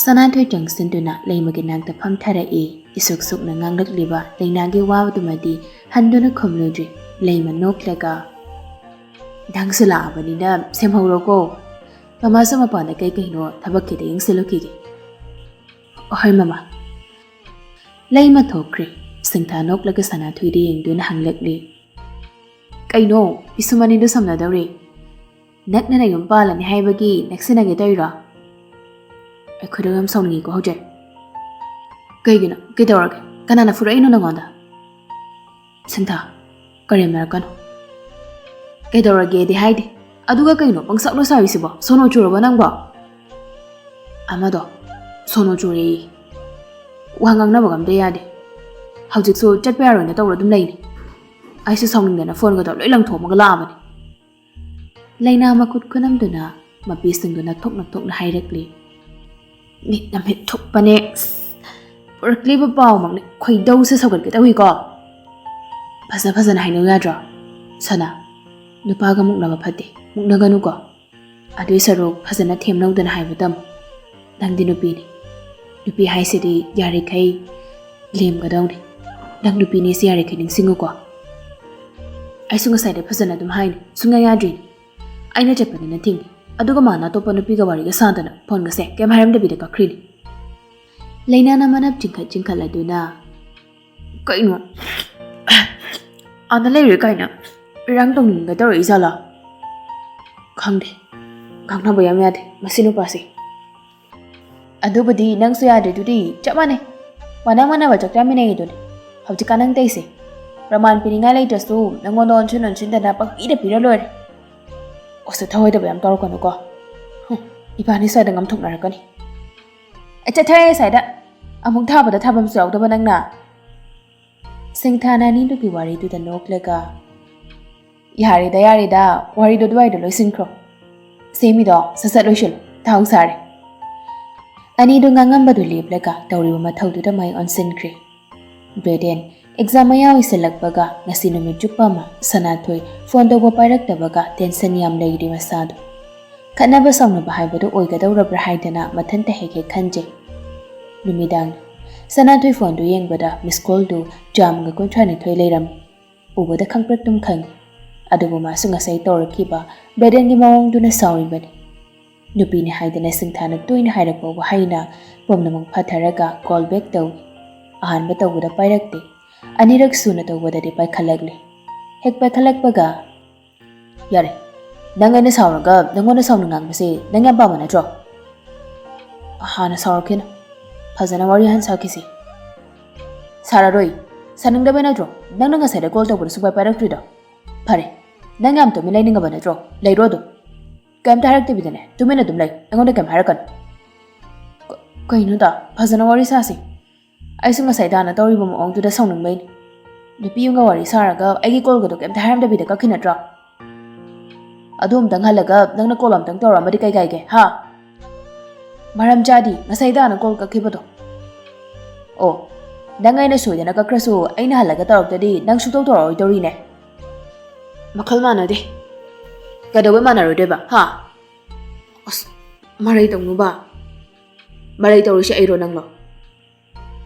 ꯁꯅꯥꯊꯣꯏ ꯆꯪꯁꯤꯟꯗꯨꯅ ꯂꯩꯃꯒꯤ ꯅꯥꯛꯇ ꯐꯝꯊꯔꯛꯏ꯫ ꯏꯁꯨꯛ ꯁꯨꯛꯅ ꯉꯥꯡꯂꯛꯂꯤꯕ ꯂꯩꯅꯥꯒꯤ ꯋꯥꯗꯨꯃꯗꯤ ꯍꯟꯗꯨꯅ ꯈꯨꯝꯂꯨꯗ꯭ꯔꯤ꯫ ꯂꯩꯃ ꯅꯣꯛꯂꯒ, "ꯅꯪꯁꯨ ꯂꯥꯛꯑꯕꯅꯤꯅ ꯁꯦꯝꯍꯧꯔꯣꯀꯣ꯫ ꯃꯃꯥꯁꯨ ꯃꯄꯥꯟꯗ ꯀꯩ ꯀꯩꯅꯣ ꯊꯕꯛ ꯈꯤꯇ ꯌꯦꯡꯁꯤꯜꯂꯨꯈꯤꯒꯦ꯫ ꯍꯣꯏ ꯃꯃꯥ꯫" ꯂꯩꯃ ꯊꯣꯛꯈ꯭ꯔꯦ꯫ ꯁꯤꯡꯊꯥ ꯅꯣꯛꯂꯒ ꯁꯅꯥꯊꯣꯏꯗ ꯌꯦꯡꯗꯨꯅ ꯍꯪꯂꯛꯂꯤ, "ꯀꯩꯅꯣ, ꯄꯤꯁꯨꯝ ꯑꯅꯤꯗꯨ ꯁꯝꯅꯗꯧꯔꯤ? ꯅꯛꯅ ꯅꯌꯨꯝ ꯄꯥꯜꯂꯅꯤ ꯍꯥꯏꯕꯒꯤ ꯅꯛꯁꯤꯟꯅꯒꯦ ꯇꯧꯔꯤꯔꯣ?" ꯑꯩ ꯈꯣꯏꯗꯧ ꯌꯥꯝ ꯁꯥꯎꯅꯤꯡꯉꯤꯀꯣ ꯍꯧꯖꯤꯛ꯫ "ꯀꯩꯒꯤꯅꯣ? ꯀꯩꯗꯧꯔꯒꯦ? ꯀꯅꯥꯅ ꯐꯨꯔꯛꯏꯅꯣ ꯅꯪꯉꯣꯟꯗ?" "ꯁꯤꯟꯊꯥ, ꯀꯔꯦꯝꯅꯔꯛꯀꯅꯨ꯫ ꯀꯩꯗꯧꯔꯒꯦꯗꯤ ꯍꯥꯏꯗꯦ꯫ ꯑꯗꯨꯒ ꯀꯩꯅꯣ ꯄꯪꯁꯛꯅ ꯁꯥꯔꯤꯁꯤꯕꯣ? ꯁꯣꯅꯣ ꯆꯨꯔꯕꯣ ꯅꯪꯕꯣ?" "ꯑꯃꯗꯣ ꯁꯣꯅꯣ ꯆꯨꯔꯦꯌꯦ꯫ ꯋꯥ ꯉꯥꯡꯅꯕꯒ ꯑꯝꯇ ꯌꯥꯗꯦ꯫ ꯍꯧꯖꯤꯛꯁꯨ ꯆꯠꯄ ꯌꯥꯔꯣꯏꯅ ꯇꯧꯔ ꯑꯗꯨꯝ ꯂꯩꯅꯤ꯫ ꯑꯩꯁꯨ ꯁꯥꯎꯅꯤꯡꯗꯅ ꯐꯣꯟꯒꯗꯣ ꯂꯣꯏ ꯂꯪꯊꯣꯛꯑꯝꯃꯒ ꯂꯥꯛꯑꯕꯅꯤ꯫" ꯂꯩꯅꯥ ꯃꯈꯨꯠ ꯈꯨꯅꯝꯗꯨꯅ ꯃꯄꯤꯁꯤꯡꯗꯨ ꯅꯛꯊꯣꯛ ꯅꯛꯊꯣꯛꯅ ꯍꯥꯏꯔꯛꯂꯤ꯫ "ꯃꯤꯠꯅ ꯃꯤꯠ ꯊꯨꯞꯄꯅꯦ꯫ ꯑꯁ, ꯄꯨꯔꯛꯂꯤꯕ ꯄꯥꯎꯃꯛꯅꯦ ꯈꯣꯏꯗꯧꯁꯦ ꯁꯧꯒꯠꯀꯦ ꯇꯧꯏꯀꯣ꯫ ꯐꯖ ꯐꯖꯅ ꯍꯥꯏꯅꯧ ꯌꯥꯗ꯭ꯔꯣ? ꯁꯅꯥ, ꯅꯨꯄꯥꯒ ꯃꯨꯛꯅꯕ ꯐꯠꯇꯦ, ꯃꯨꯛꯅꯒꯅꯨꯀꯣ꯫ ꯑꯗꯨꯏ ꯁꯔꯨꯛ ꯐꯖꯅ ꯊꯦꯝꯅꯧꯗꯅ ꯍꯥꯏꯕ ꯇꯝꯃꯨ꯫ ꯅꯪꯗꯤ ꯅꯨꯄꯤꯅꯤ꯫ ꯅꯨꯄꯤ ꯍꯥꯏꯁꯤꯗꯤ ꯌꯥꯔꯤꯈꯩ ꯂꯦꯝꯒꯗꯧꯅꯤ꯫ ꯅꯪ ꯅꯨꯄꯤꯅꯦꯁꯤ ꯌꯥꯔꯤꯈꯩ ꯅꯤꯡꯁꯤꯡꯉꯨꯀꯣ꯫" ꯑꯩꯁꯨ ꯉꯁꯥꯏꯗꯩ ꯐꯖꯅ ꯑꯗꯨꯝ ꯍꯥꯏꯅꯤ, ꯁꯨꯡꯌꯥ ꯌꯥꯗ꯭ꯔꯤꯅꯤ꯫ ꯑꯩꯅ ꯆꯠꯄꯅꯤꯅ ꯊꯤꯡꯉꯤ꯫ ꯑꯗꯨꯒ ꯃꯥꯅ ꯑꯇꯣꯞꯄ ꯅꯨꯄꯤꯒ ꯋꯥꯔꯤꯒ ꯁꯥꯗꯅ ꯐꯣꯟꯒꯁꯦ ꯀꯩꯝ ꯍꯥꯏꯔꯝꯗꯕꯤꯗ ꯀꯛꯈ꯭ꯔꯤꯅꯤ꯫ ꯂꯩꯅꯥꯅ ꯃꯅꯞ ꯆꯤꯡꯈꯠ ꯆꯤꯡꯈꯠꯂꯗꯨꯅ, "ꯀꯩꯅꯣ? ꯑꯥꯗ ꯂꯩꯔꯦ ꯀꯥꯏꯅ ꯏꯔꯥꯡ ꯇꯧꯅꯤꯡꯒ ꯇꯧꯔꯛꯏ ꯖꯥꯠꯂꯣ? ꯈꯪꯗꯦ꯫ ꯉꯥꯡꯅꯕ ꯌꯥꯝ ꯌꯥꯗꯦ ꯃꯁꯤ ꯅꯨꯄꯥꯁꯦ꯫ ꯑꯗꯨꯕꯨꯗꯤ ꯅꯪꯁꯨ ꯌꯥꯗ꯭ꯔꯤꯗꯨꯗꯤ ꯆꯞ ꯃꯥꯟꯅꯩ꯫ ꯃꯥꯟꯅ ꯃꯥꯟꯅꯕ ꯆꯥꯛ ꯆꯥꯃꯤꯟꯅꯩꯗꯨꯅꯤ꯫ ꯍꯧꯖꯤꯛꯀꯥꯟ ꯅꯪ ꯇꯧꯏꯁꯦ꯫ ꯄ꯭ꯔꯃꯥꯟ ꯄꯤꯅꯤꯡꯉꯥꯏ ꯂꯩꯇ꯭ꯔꯁꯨ ꯅꯪꯉꯣꯟꯗ ꯑꯣꯟꯁꯤꯟ ꯑꯣꯟꯁꯤꯟꯗꯅ ꯄꯪꯄꯤꯗ ꯄꯤꯔ ꯂꯣꯏꯔꯦ꯫ ꯎꯁꯤꯠ ꯊꯑꯣꯏꯗꯕ ꯌꯥꯝ ꯇꯧꯔꯛꯀꯅꯨꯀꯣ꯫ ꯍꯨꯝ, ꯏꯕꯥꯅꯤ ꯁ꯭ꯋꯥꯏꯗ ꯉꯝꯊꯣꯛꯅꯔꯛꯀꯅꯤ꯫ ꯑꯦ, ꯆꯠꯊꯔꯦ ꯁ꯭ꯋꯥꯏꯗ꯫ ꯑꯃꯨꯛ ꯊꯥꯕꯗ ꯊꯥꯐꯝꯁꯨ ꯌꯥꯎꯗꯕ ꯅꯪꯅ꯫ ꯁꯤꯡꯊꯥꯅ ꯑꯅꯤꯗꯨꯒꯤ ꯋꯥꯔꯤꯗꯨꯗ ꯅꯣꯛꯂꯒ, "ꯌꯥꯔꯦꯗ, ꯌꯥꯔꯦꯗ, ꯋꯥꯔꯤꯗꯣ ꯑꯗꯨꯋꯥꯏꯗ ꯂꯣꯏꯁꯤꯟꯈ꯭ꯔꯣ꯫ ꯁꯦꯝꯃꯤꯗꯣ ꯁꯠ ꯁꯠ ꯂꯣꯏꯁꯤꯜꯂꯨ, ꯊꯥꯎ ꯁꯥꯔꯦ꯫" ꯑꯅꯤꯗꯨ ꯉꯥꯡꯉꯝꯕꯗꯨ ꯂꯦꯞꯂꯒ ꯇꯧꯔꯤꯕ ꯃꯊꯧꯗꯨꯗ ꯃꯥꯏ ꯑꯣꯟꯁꯤꯟꯈ꯭ꯔꯦ꯫ ꯕ꯭ꯔꯦꯗꯦꯟ ꯑꯦꯛꯖꯥꯝ ꯃꯌꯥ ꯑꯣꯏꯁꯤꯜꯂꯛꯄꯒ ꯉꯁꯤ ꯅꯨꯃꯤꯠ ꯆꯨꯞꯄ ꯑꯃ ꯁꯅꯥꯊꯣꯏ ꯐꯣꯟ ꯇꯧꯕ ꯄꯥꯏꯔꯛꯇꯕꯒ ꯇꯦꯟꯁꯟ ꯌꯥꯝ ꯂꯩꯔꯤ ꯃꯁꯥꯗꯣ꯫ ꯈꯠꯅꯕ ꯁꯥꯎꯅꯕ ꯍꯥꯏꯕꯗꯨ ꯑꯣꯏꯒꯗꯧꯔꯕ꯭ꯔꯥ ꯍꯥꯏꯗꯅ ꯃꯊꯟꯇ ꯍꯦꯛ ꯍꯦꯛ ꯈꯟꯖꯩ꯫ ꯅꯨꯃꯤꯗꯥꯡ ꯁꯅꯥꯊꯣꯏ ꯐꯣꯟꯗꯨ ꯌꯦꯡꯕꯗ ꯃꯤꯁ ꯀꯣꯜꯗꯨ ꯆꯥꯝꯃꯒ ꯀꯨꯟꯊ꯭ꯔꯥꯅꯤꯊꯣꯏ ꯂꯩꯔꯝꯃꯤ꯫ ꯎꯕꯗ ꯈꯪꯄ꯭ꯔꯦꯛ ꯑꯗꯨꯝ ꯈꯪꯉꯤ꯫ ꯑꯗꯨꯕꯨ ꯃꯥꯁꯨ ꯉꯁꯥꯏ ꯇꯧꯔꯛꯈꯤꯕ ꯕ꯭ꯔꯗꯟꯒꯤ ꯃꯑꯣꯡꯗꯨꯅ ꯁꯥꯎꯔꯤꯕꯅꯤ꯫ ꯅꯨꯄꯤꯅꯤ ꯍꯥꯏꯗꯅ ꯁꯤꯡꯊꯥꯅ ꯇꯣꯏꯅ ꯍꯥꯏꯔꯛꯄ ꯋꯥꯍꯩꯅ ꯄꯨꯝꯅꯃꯛ ꯐꯊꯔꯒ ꯀꯣꯜ ꯕꯦꯛ ꯇꯧꯏ꯫ ꯑꯍꯥꯟꯕ ꯇꯧꯕꯗ ꯄꯥꯏꯔꯛꯇꯦ꯫ ꯑꯅꯤꯔꯛ ꯁꯨꯅ ꯇꯧꯕꯗꯗꯤ ꯄꯥꯏꯈꯠꯂꯛꯂꯦ꯫ ꯍꯦꯛ ꯄꯥꯏꯈꯠꯂꯛꯄꯒ, "ꯌꯥꯔꯦ, ꯅꯪ ꯑꯩꯅ ꯁꯥꯎꯔꯒ ꯅꯪꯉꯣꯟꯗ ꯁꯥꯎꯅ ꯉꯥꯡꯕꯁꯦ ꯅꯪ ꯌꯥꯝ ꯄꯥꯝꯕ ꯅꯠꯇ꯭ꯔꯣ?" "ꯍꯥꯟꯅ ꯁꯥꯎꯔꯛꯈꯤꯅꯨ, ꯐꯖꯅ ꯋꯥꯔꯤ ꯍꯥꯟꯅ ꯁꯥꯈꯤꯁꯤ꯫" "ꯁꯥꯔꯔꯣꯏ, ꯁꯥꯅꯤꯡꯗꯕꯩ ꯅꯠꯇ꯭ꯔꯣ ꯅꯪꯅ ꯉꯁꯥꯏꯗ ꯀꯣꯜ ꯇꯧꯕꯗ ꯁꯨꯡꯄꯥꯏ ꯄꯥꯏꯔꯛꯇ꯭ꯔꯤꯗꯣ? ꯐꯔꯦ, ꯅꯪ ꯌꯥꯝ ꯇꯨꯃꯤꯟ ꯂꯩꯅꯤꯡꯉꯕ ꯅꯠꯇ꯭ꯔꯣ? ꯂꯩꯔꯣ ꯑꯗꯨꯝ꯫ ꯀꯩꯝꯇ ꯍꯥꯏꯔꯛꯇꯕꯤꯗꯅꯦ ꯇꯨꯃꯤꯟ ꯑꯗꯨꯝ ꯂꯩ, ꯑꯩꯉꯣꯟꯗ ꯀꯩꯝ ꯍꯥꯏꯔꯛꯀꯅꯨ꯫" "ꯀ-, ꯀꯩꯅꯣꯗ, ꯐꯖꯅ ꯋꯥꯔꯤ ꯁꯥꯁꯤ꯫ ꯑꯩꯁꯨ ꯉꯁꯥꯏ ꯗꯥꯅ ꯇꯧꯔꯤꯕ ꯃꯑꯣꯡꯗꯨꯗ ꯁꯥꯎꯅꯤꯡꯕꯩꯅꯤ꯫ ꯅꯨꯄꯤ ꯑꯃꯒ ꯋꯥꯔꯤ ꯁꯥꯔꯒ ꯑꯩꯒꯤ ꯀꯣꯜꯒꯗꯣ ꯀꯩꯝꯇ ꯍꯥꯏꯔꯝꯗꯕꯤꯗ ꯀꯛꯈꯤ ꯅꯠꯇ꯭ꯔꯣ? ꯑꯗꯨ ꯑꯝꯇꯪ ꯍꯜꯂꯒ ꯅꯪꯅ ꯀꯣꯜ ꯑꯝꯇꯪ ꯇꯧꯔꯛꯑꯝꯃꯗꯤ ꯀꯩ ꯀꯥꯏꯒꯦ, ꯍꯥ? ꯃꯔꯝ ꯆꯥꯗꯤ ꯉꯁꯥꯏ ꯗꯥꯅ ꯀꯣꯜ ꯀꯛꯈꯤꯕꯗꯣ꯫ ꯑꯣ, ꯅꯪ ꯑꯩꯅ ꯁꯣꯏꯗꯅ ꯀꯛꯈ꯭ꯔꯁꯨ ꯑꯩꯅ ꯍꯜꯂꯒ ꯇꯧꯔꯛꯇꯗꯤ ꯅꯪ ꯁꯨꯛꯇꯧ ꯇꯧꯔꯛꯑꯣꯏꯗꯧꯔꯤꯅꯦ꯫ ꯃꯈꯜ ꯃꯥꯟꯅꯗꯦ꯫ ꯀꯩꯗꯧꯕꯩ ꯃꯥꯟꯅꯔꯣꯏꯗꯣꯏꯕ, ꯍꯥ? ꯑꯁ, ꯃꯔꯩ ꯇꯧꯅꯨꯕ꯫ ꯃꯔꯩ ꯇꯧꯔꯤꯁꯦ ꯑꯩꯔꯣ ꯅꯪꯂꯣ?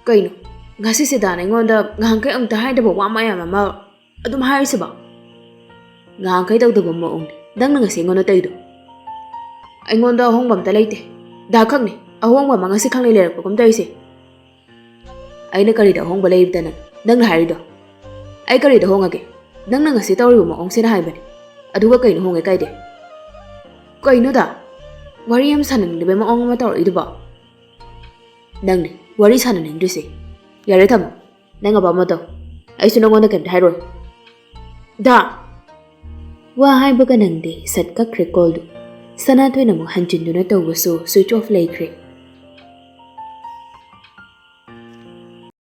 ꯀꯩꯅꯣ, ꯉꯁꯤꯁꯦ ꯗꯥꯅ ꯑꯩꯉꯣꯟꯗ ꯉꯍꯥꯟꯈꯩ ꯑꯃꯨꯛꯇ ꯍꯥꯏꯗꯕ ꯋꯥ ꯃꯌꯥꯝ ꯑꯃ ꯑꯗꯨꯝ ꯍꯥꯏꯔꯤꯁꯤꯕꯣ?" "ꯉꯍꯥꯟꯈꯩ ꯇꯧꯗꯕ ꯃꯑꯣꯡꯅꯤ ꯅꯪꯅ ꯉꯁꯤ ꯑꯩꯉꯣꯟꯗ ꯇꯧꯔꯤꯗꯣ꯫" "ꯑꯩꯉꯣꯟꯗ ꯑꯍꯣꯡꯕ ꯑꯝꯇ ꯂꯩꯇꯦ꯫ ꯗꯥ ꯈꯛꯅꯤ ꯑꯍꯣꯡꯕ ꯑꯃ ꯉꯁꯤ ꯈꯪꯂꯩ ꯂꯩꯔꯛꯄꯒꯨꯝ ꯇꯧꯔꯤꯁꯦ꯫" "ꯑꯩꯅ ꯀꯔꯤꯗ ꯑꯍꯣꯡꯕ ꯂꯩꯕꯗꯅ ꯅꯪꯅ ꯍꯥꯏꯔꯤꯗꯣ? ꯑꯩ ꯀꯔꯤꯗ ꯍꯣꯡꯉꯒꯦ? ꯅꯪꯅ ꯉꯁꯤ ꯇꯧꯔꯤꯕ ꯃꯑꯣꯡꯁꯤꯅ ꯍꯥꯏꯕꯅꯤ꯫ ꯑꯗꯨꯒ ꯀꯩꯅꯣ ꯍꯣꯡꯉꯦ ꯀꯥꯏꯗꯦ?" "ꯀꯩꯅꯣꯗ? ꯋꯥꯔꯤ ꯑꯃ ꯁꯥꯟꯅꯅꯤꯡꯗꯕꯩ ꯃꯑꯣꯡ ꯑꯃ ꯇꯧꯔꯛꯏꯗꯨꯕꯣ?" "ꯅꯪꯅꯤ ꯋꯥꯔꯤ ꯁꯥꯟꯅꯅꯤꯡꯗ꯭ꯔꯤꯁꯦ꯫ ꯌꯥꯔꯦ, ꯊꯝꯃꯣ꯫ ꯅꯪ ꯑꯄꯥꯝꯕ ꯇꯧ꯫ ꯑꯩꯁꯨ ꯅꯪꯉꯣꯟꯗ ꯀꯩꯝꯇ ꯍꯥꯏꯔꯣꯏ꯫" "ꯗꯥ!" ꯋꯥ ꯍꯥꯏꯕꯒ ꯅꯪꯗꯦ, ꯁꯠ ꯀꯛꯈ꯭ꯔꯦ ꯀꯣꯜꯗꯨ꯫ ꯁꯅꯥꯊꯣꯏꯅ ꯑꯃꯨꯛ ꯍꯟꯖꯤꯟꯗꯨꯅ ꯇꯧꯕꯁꯨ ꯁ꯭ꯋꯤꯆ ꯑꯣꯐ ꯂꯩꯈ꯭ꯔꯦ꯫